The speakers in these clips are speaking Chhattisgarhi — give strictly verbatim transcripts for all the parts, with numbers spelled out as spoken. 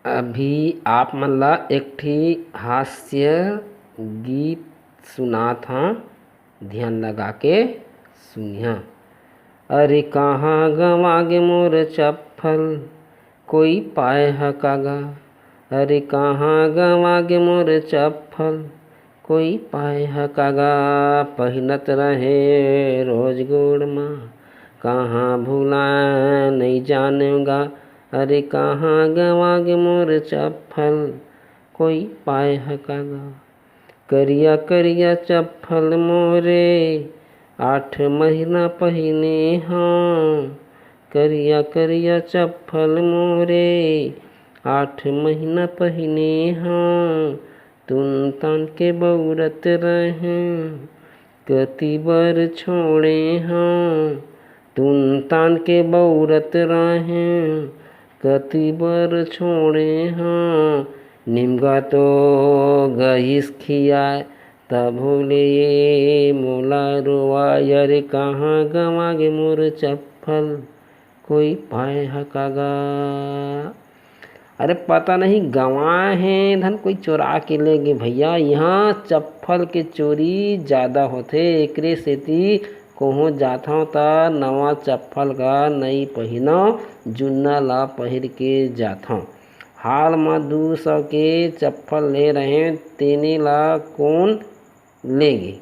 अभी आप मन ला एक ठी हास्य गीत सुनात हंव, ध्यान लगा के सुनिहा। अरे कहाँ गंवा गे मोर चप्पल, कोई पाए ह का गा? अरे कहाँ गंवा गे मोर चप्पल, कोई पाए ह का गा? पहिनत रहेंव रोज गोड़ मा, कहाँ भुलाएंव नइ जानेंव गा। अरे कहाँ गंवा गे मोर चप्पल, कोई पाए ह का गा? करिया करिया चप्पल मोरे, आठ महीना पहिने हंव। करिया करिया चप्पल मोरे, आठ महीना पहिने हंव। तुन तान के बउरत रहेंव, कति बर छोड़े हंव। तुन तान के बउरत रहेंव, कति बर छोड़े हंव। निमगा तो गइस खियाय, तभो ले ये मोला रोवाय। अरे कहाँ गंवा गे मोर चप्पल, कोई पाए ह का गा? अरे पता नहीं गंवाए हे धन कोई चोरा के ले गे भैया। इहाँ चप्पल के चोरी जादा होथे, एकरे सेती कहूँ जाथंव त नवा चप्पल ला नइ पहिनंव, जुन्ना ला पहिर के जाथंव। हाल म दू सौ के चप्पल ले रहेंव, तेने ला कोन ले गे?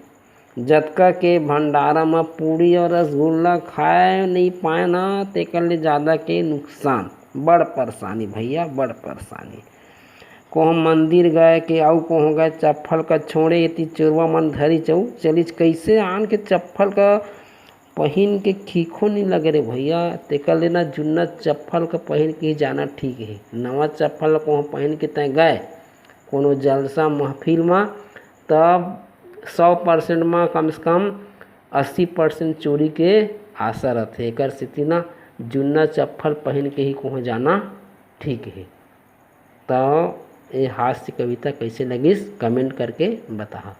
जतका के भंडारा म पूड़ी अउ रसगुल्ला खाए नइ पाए ना, तेकर ले जादा के नुकसान। बड़ परेशानी भैया, बड़ परेशानी। कोहूँ मंदिर गए के अउ कोहूँ गए, चप्पल ला छोड़े, एती चोरवा मन धरिस अउ चलिस। कइसे आन के चप्पल ला पहिन के ठीको नइ लगे रे भैया। तेकर ले ना जुन्ना चप्पल ला पहिन के ही जाना ठीक हे। नवा चप्पल ला कोहूँ पहिन के तैं गए कोनो जलसा महफिल म, तब सौ percent म कम से कम अस्सी percent चोरी के आशा रथे। एकर सेती ना जुन्ना चप्पल पहिन के ही कोहूँ जाना ठीक हे। त ये हास्य कविता कइसे लगिस, comment करके बताहा।